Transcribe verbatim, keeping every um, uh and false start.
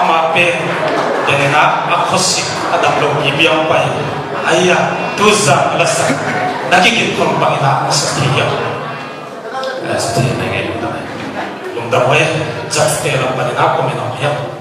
Ama pen, denena a khosik a dam lo i biang pai. Aia, tuzan lasak na kikit khol bangina a sa thei ia. Sa thei na ngei lungdam. Lungdam hoi, judge te lam panina comment om hiam.